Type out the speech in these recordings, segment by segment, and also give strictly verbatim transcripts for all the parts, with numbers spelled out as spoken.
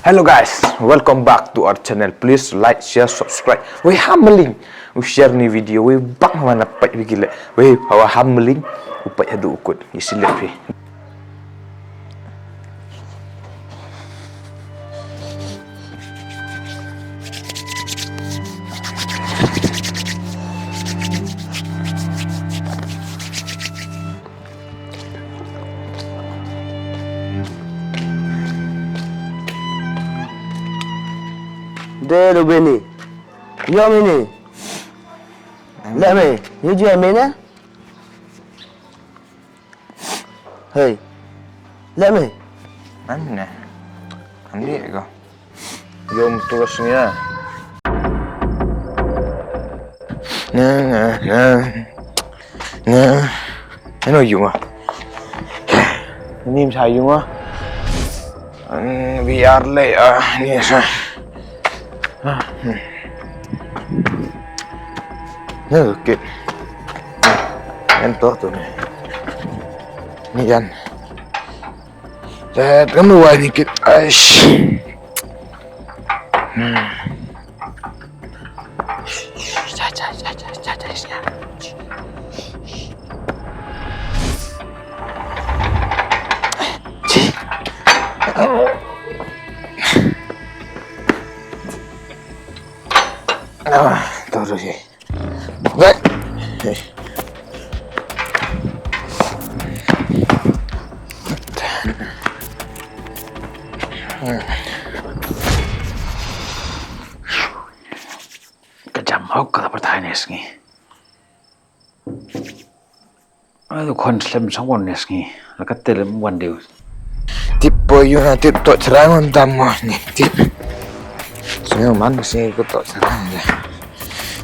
Hello guys, welcome back to our channel. Please like, share, subscribe. Wei ham maling u share ni video. Wei bang wa na pait wi gile. Wei hawa ham maling u pait hadu ukut. Isi le phi. De lu bini. Yo mini. Le me, yo je me na. Hey. Le me. Am ne. Am ni ko. Yo mtu ka snia. Na, na, na. Na. Ano yung ah. Nim sa yung ah. An we are late ah, ni sa. Ah, hmm. Na, okay. Ento tu ni. Ni yan. Tet, kamu wai ni kit. Aish. Hmm. Ah, todo sí. Bai. Ka jam hok ka la pyrthai ne sngi. Ai, tu khon slem song won ne sngi. La ka te lem wan deu. Tip po yu na tip to chra ngon dam mo ni tip. Sngi man sngi ko to chra ngon.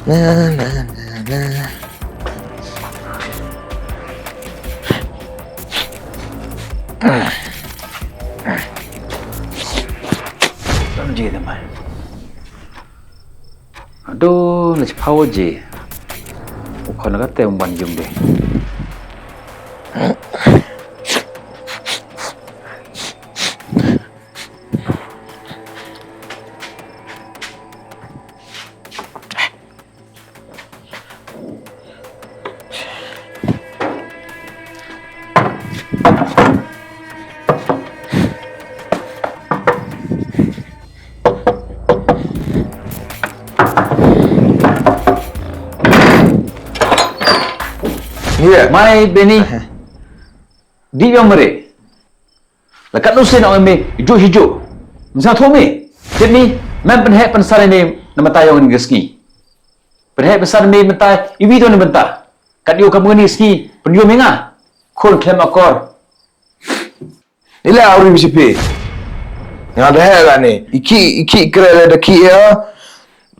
Na, na, na, na. Tam ji de mai. Aduh, na chi phawa ji. U khon ka te um ban yung de. Ni ya? Mai Beni. Di yong mare. La kat nu sien ong me, ju hi ju. Msa tho me. Tip ni, man pynheh pynsar me, na mata yong ni sngi. Pynheh pynsar me mata, iwi to ni bynta. Kat yoh kam ni sngi, pynyoh me nga. Khon khlem akor. Ila uri bisi phi. Nga da heh la ni. Iki, iki kre le da ki ya.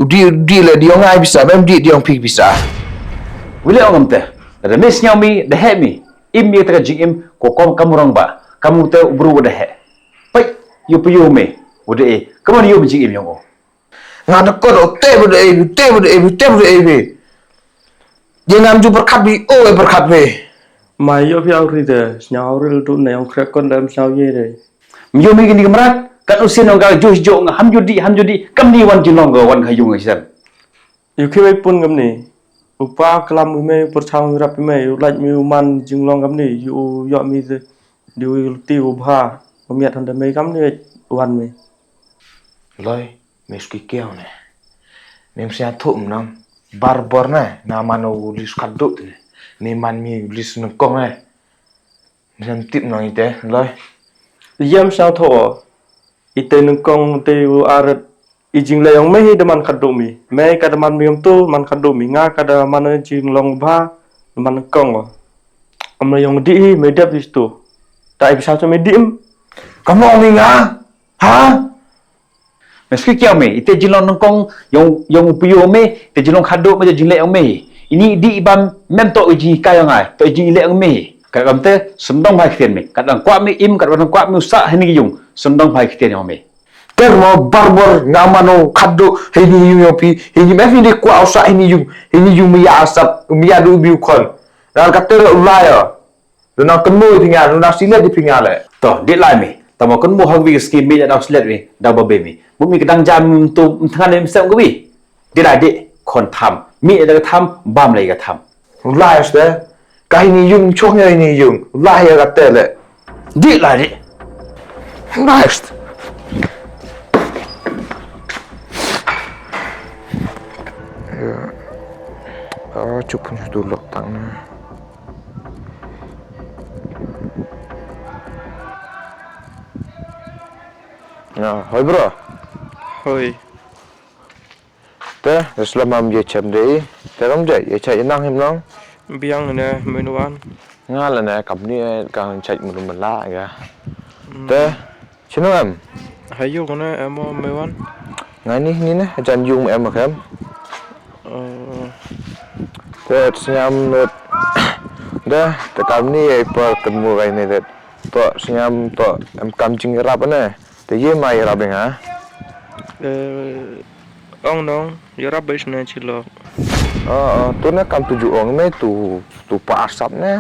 U di, u di le di ong ai pisa, mem di, di ong phi pisa. Wile ong am te. Da me sñiaw mi, da heh mi. Im mi te ka jingim, ko kom kam rong ba. Kam te u bru da heh. Pai, yu pu yu me. U de e. Kam yu mi jingim yong o. Nga da ko te bu de e, te bu de e, te bu de e. Ye ngam ju pyrkhat bi, o e pyrkhat bi. Ma yo phi au ri de, sñiaw ri du ne ong khrek kon dem sñiaw ye de. Yo mi kini kamrat, kat u sien ong ka ju jo nga ham ju di, ham ju di, kam ni wan jinglong ka wan ka yung isem. Yu khi wei pun kam ni. U pa klam u me, u pyrchang u rap u me, u lait mi u man jinglong kam ni, yu u yo mi de, di u ti u bha, u miat han de me kam ni wan mi. Loi, me ski kiau ne. Me msia thu mnam, bar bor ne, na man u lis khaduk ne. Me man mi lis nengkong ne. Msia tip nang ite, loi. Yam sa tho. Ite nengkong te u arat i jingleh yong me hi de man khaduk mi. Me ka de man mi yong tu man khaduk mi. Nga ka de man jinglong bha, man nengkong. Am yong di hi, me dep di tu. Ta i bisa tu me di im. Kamu mi nga? Ha? Me ski kiau me, ite jinglong nengkong, yong, yong u pu yu me, ite jinglong khaduk me, jingleh yong me. Ini di iban mem to i jingkai yong ai, to i jingleh yong me. Ka kam te, sendong bha ktien me. Kat dang kwah me im, kat dang kwah me u sah hini yung, sendong bha ktien yong me. Ter mo barbor nga mano khaduk hini yung yong phi, hini me hini kwah u sah hini yung, hini yung me ya asap, me ya du bi u khon. Dang kat te u lai yo. Lu nang kynmu i phi nga, lu nang sila di phi nga le. To, di lai mi. Tama kun mo hak wi ka ski mi da daw slet wi, daw ba be mi. Mo mi ka dang jam tu thngan mi sem ka wi. Di lai di, khon tham. Mi da ka tham, bam lai ka tham. Lai ste. Ka ini yung chong ya ini yung. Lai ya ka te le. Di lai di. Next. Ya. Oh, chup punya tu lok tang na. Ya, hoi bro. Hoi. Te, slam am ye chem de. Te kam je, ye cha ye nang him nang. Biang ne, Menuan. Nga la ne, kam ni, eh, ka chait mun mun la ga. Hmm. Te, chino em? Ha yung ne, em o Menuan. Nga ni, ni ne, jan yung em kem. Oh. Te, siam lut. Da, te kam ni, eh, par kan mu gai ne det. To, siam to, em kam jing rap ne. Te ye ma ye rap nga. Eh, Ong nong, yarap bais na chilok. Ah, ah, tu na kam tu ju ong me tu, tu pa asap ne.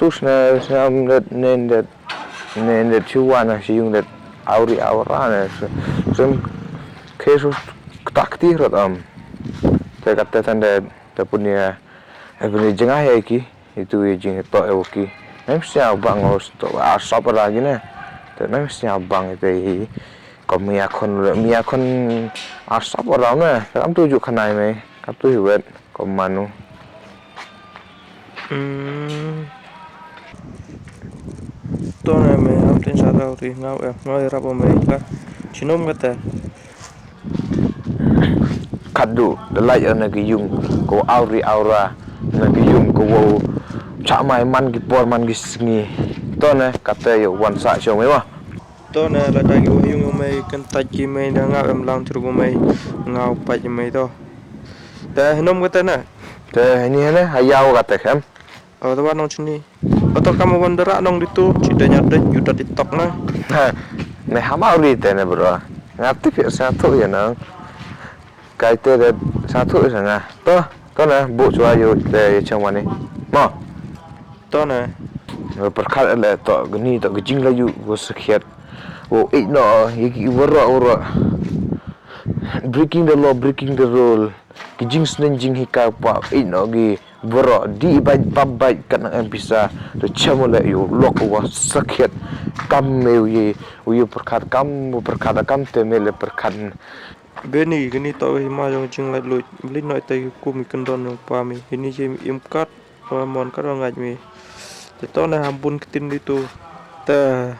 Tu sna, sna, nen det, nen det, nen det chiwa na si yung det auri aura ne. Sem ke su tak ti rot am. Te kat te tan det, te punia, e punia jengah ya ki. Itu i jing to e woki. Mem sia bang o to a sop ra gi ne. Te mem sia bang te hi. Ko mi a khon, mi a khon a sop ra ne. Kam tu ju khanai me. Kam tu hi wet. Ko manu. Hmm. To ne me, am tin sa tau ti ngau e, ngau e rap o me la. Chinom kata. Khadduh, da lait na ki yung, ko auri aura, na ki yung, ko wow, chah mai man ki por, man ki sngi. To ne, kata yo wan sa chong me wa. To ne, la da ki wa yung me, kan tat ki me, da ngau em lang churu me, ngau pat me to. Da hinom kata ne? Da hini ne, hayau kata kem. O, to wa nong chini. O, to kam wan dara nong ditu, chi da nya da, yu da di tok na. Ha, me hama uri te ne, bro. Nga tip ya sa tu ya nang. Kai te da sa tu ya nga. To, to ne, bu chwa yu te ya chang wani. Mo. To ne. Perkhat le to, gni to, gajing la yu, go sakhiat. Wo, eh, no, yaki waro, waro. Breaking the law, breaking the rule. Ki jingsneng jinghikai pa, ino ki bro, di bait bab bait kat nang em pisa, to chamo le yo lok wa sakhiat, kam me u ye, u ye perkhat, kam u perkhat, kam te me le perkhat. Beni, kini to hi ma jong jing lait luit, beli no te ku mi kendon jong pa mi, ini je mi imkat, wa mon kat wa ngait mi. Te to na ham bun kitin ditu, te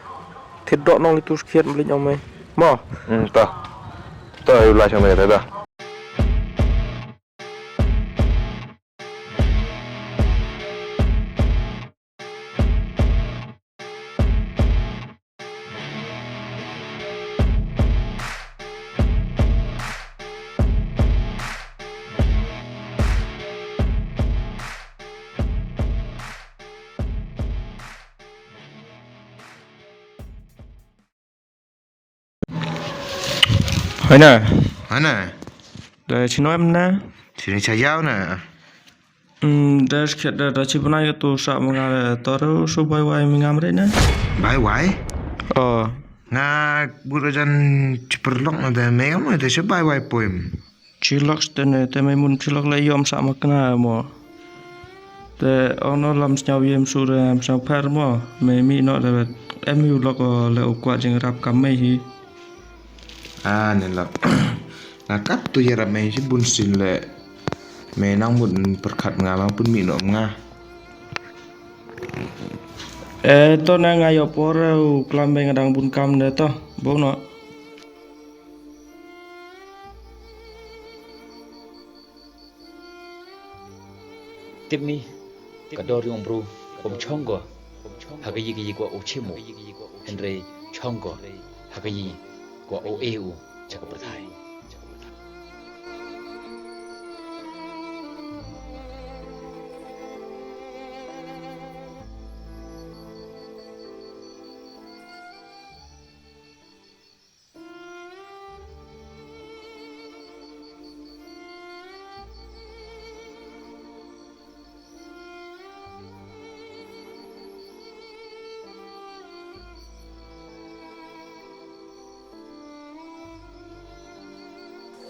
thit dok nong ditu sakhiat beli jong me. Mo? Hmm, to. To, yu la chamo te da. Hoi na. Hana. Da chino em na? Chini cha yau na. Hmm, da skhet da, da chi bnai ka tu sa ma nga da, to ru su bai wai mi ngam re na. Bai wai? Oh. Nga bu ra jan chi perlok na da me ngam da chi bai wai poem. Chilok ste ne, te me mun chilok le yom sa ma kna mo. Te ono lam sñiaw yem su re, sñiaw pher mo, me mi no re, em yu lok o le u kwah jing rap kam me hi. Ah, ne lok. Nga kap tu ya rap me hi bun sin le. Me nang mut perkhat nga ma pun mi no nga. Eh, to na nga yo por u klam me nga dang bun kam de to. Bo no. Tip mi, ka dor yong bru, bom chong ko, ha ka yi ka yi ko u chimu, hynrei chong ko, ha ka yi ko u e u, cha ka pyrthai.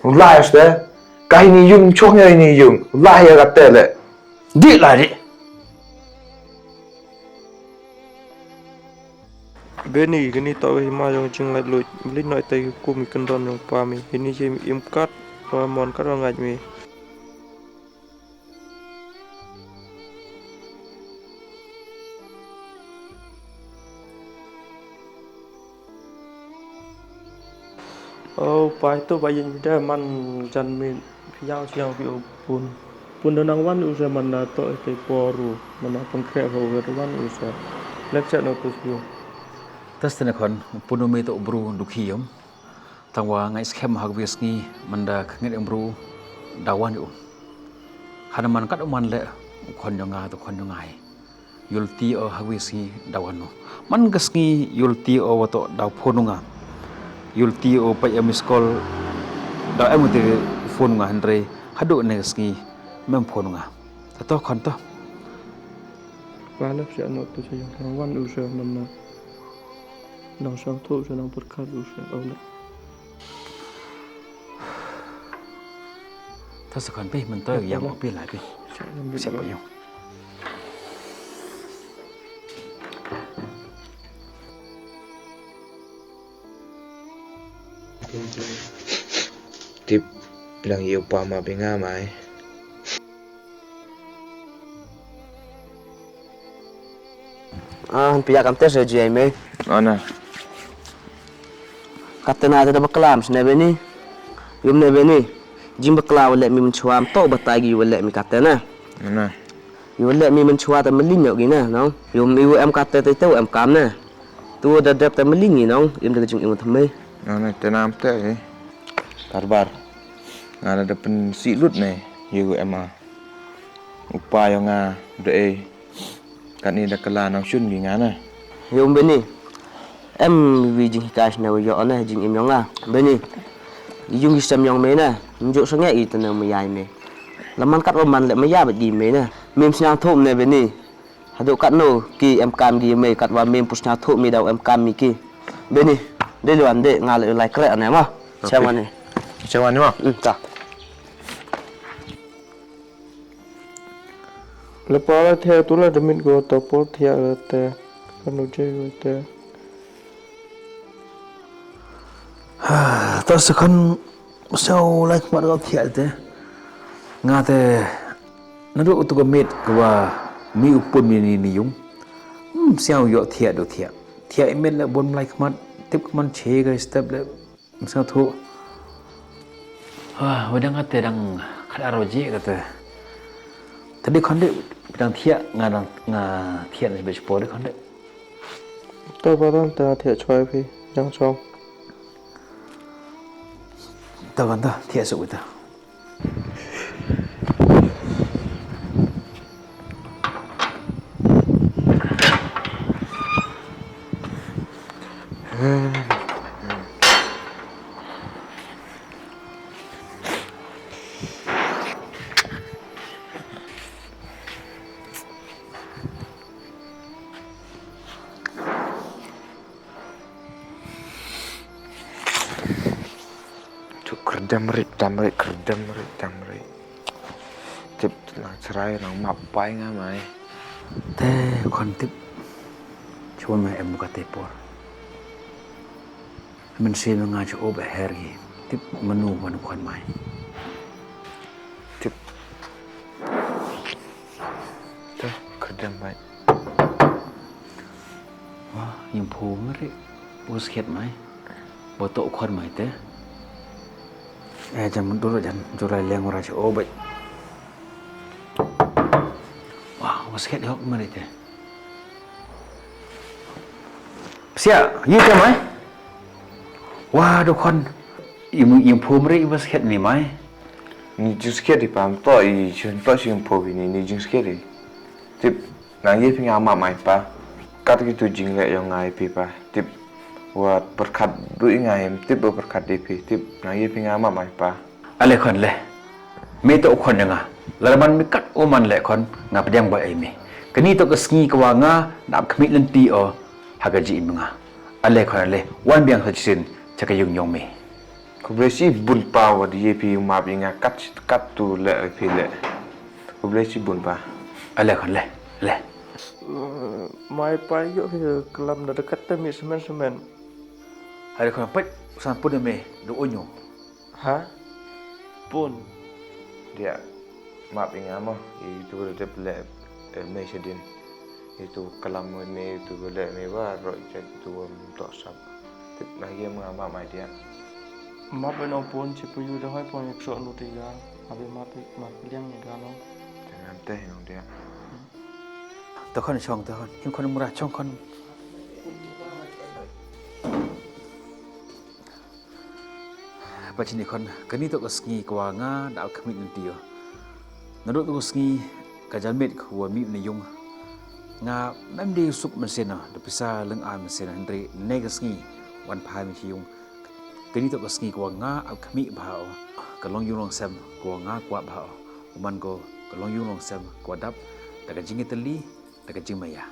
Lai ste. Ka hini yung chong ya hini yung. Lai ya ka te le. Di lai di. Beni, kani toh ka hima yong jinglaitluid. Mlin noh itæ ki hukum ki kyndon yong pa mi. Hini ye mi im kat, wa mon kat wa ngait mi. O, pa itu ba yin da man jan mi yang siang pi u pun. Pun da nang wan u se man na toh te por u, man na pengkhreh ho da wan u se. Lek chat no tu siu. Tas te na khon, pun u mi toh bru dukhi yom. Tangwa ngai skhem ha ka wi sngi, man da ka ngit em bru da wan u. Hana man kat u man le, u khon yong nga, toh khon yong nga hi. Yulti o ha wi sngi da wan u. Man ka sngi yulti o wa toh da phone u nga. Yulti o pa em miss call da em u te phone u nga hynrei haduh ne ka sngi mem phone u nga. Ta toh khon toh. Wa lep sia no tu sa yong nang wan u sa man na. Nang sang thu sa nang pyrkhat u sa au le. Ta sa khon pi, man toh yang o pi lai pi. Siap yong. Tip, bilang yow pa ma bi nga mai. Ah, han pia kam te se ji ai me. Ana. Katte na te da bakla mi sne Beni. Yum ne Beni. Jing bakla wa le mi mynchwa, toh batai ki wa le mi katte na. Ana. Yow le mi mynchwa te mlin yoh ki na, nong. Yum i u em katte te te u em kam na. Tu da dep te mlin ni, nong. Im da ka jingim thymme. Nong, ne te nam te, eh. Barbar. Nga da pynsi lut ne, ye u em a. U pa yong nga, da e. Katni da kylla nang shun ki nga na. Yum Beni. Em wi jinghikai sne wa yoh ne jingim yong nga. Beni. Yung ki sem yong me na. Mjuk sange i te na maya i me. La man kat wa man le maya bad ki me na. Mem sñiawthooh ne Beni. Haduh katno ki em kam ki me, katwa mem pu sñiawthooh mi daw em kam mi ki. Beni. De luan de nga le lai kre ne ma. Chawan ne. Chawan ne ma. Hmm, ta. Le pa la thia tu la da mit ko ta por thia la te. Kanu je ko te. Ta sa khon siaw lai khmat ko thia te. Nga te. Naduh u tu ka miet ka wa mi u pun mi ni ni yung. Hmm, siaw yoh thia do thia. Thia i miet le bon lai khmat. Tip khmat che ka step le. Msnga thu. Ah, wa dang kate dang khat aro je kate. Tadi khonde dang thiah nga dang nga thiah na bech por khonde. To baran ta thiah chwai phi, yang chong. To kan ta thiah su ta. Chu krdem rit dam rit, krdem rit dam rit. Tip lang chrai lang map pai nga mai. Te khon tip. Chwa me em ka te por. Mynsi me nga chu o ba her hi. Tip manu wan khon mai. Tip. Te krdem mai. Wa, yung phu mari. Bus khiat mai. Boto khon mai te. Eh, jan mundur jan, jurai leng ura chu o bai. Wa, bus khiat hok mari te. Sia, yi te mai. Wa, do khon. Yung, yung phu mari bus khiat ni mai. Ni jus khiat di pam to, i chun to sing phu ni, ni jus khiat di. Tip, nang ye phi nga map mai pa. Kat ki tu jingleh yong nga i phi pa. Tip, wa pyrkhat du i nga em, tip wa pyrkhat i phi. Tip, nang ye phi nga map mai pa. Ale khon le. Me to khon yong nga. Lada man mi kat u man le khon, nga pdiang ba ei me. Kani to ka sngi ka wa nga, na ap khmih lynti o, ha ka ji im nga. Ale khon ale, wan biang sa chisin, cha ka yung yong me. Khublei chibun pa wa da ye phi u map ya nga kat kat tu le phi le. Khublei chibun pa. Ale khon le, le. Mai pa yoh phi klam da kat te mi semen semen. Ale khon pet san pun me do onyo. Ha? Pun. Dia map ya nga mo, itu da dep le me sedin. Itu kalam me itu le me wa ro chat itu to sap. Tip na ye nga map mai dia. Map no pun chi pu yu da hoi pun yak so nu ti ga. Abi map map liang ni ga no. Jangan teh no dia. To khon chong to khon. Him khon mura chong khon. Pa chini khon, kani to ka sngi ka wa nga da ap khmih nti yo. Nado to ka sngi ka jan miet ka wa mih na yung. Nga mem de suk mynsiem na, da pisa leng a mynsiem na, hynrei ne ka sngi wan pha mi chi yung. Kani to ka sngi ka wa nga ap khmih bha o, ka long yung long sem ka wa nga kwah bha o. U man ko ka long yung long sem ka wa dap da ka jingitali, da ka jingmaya.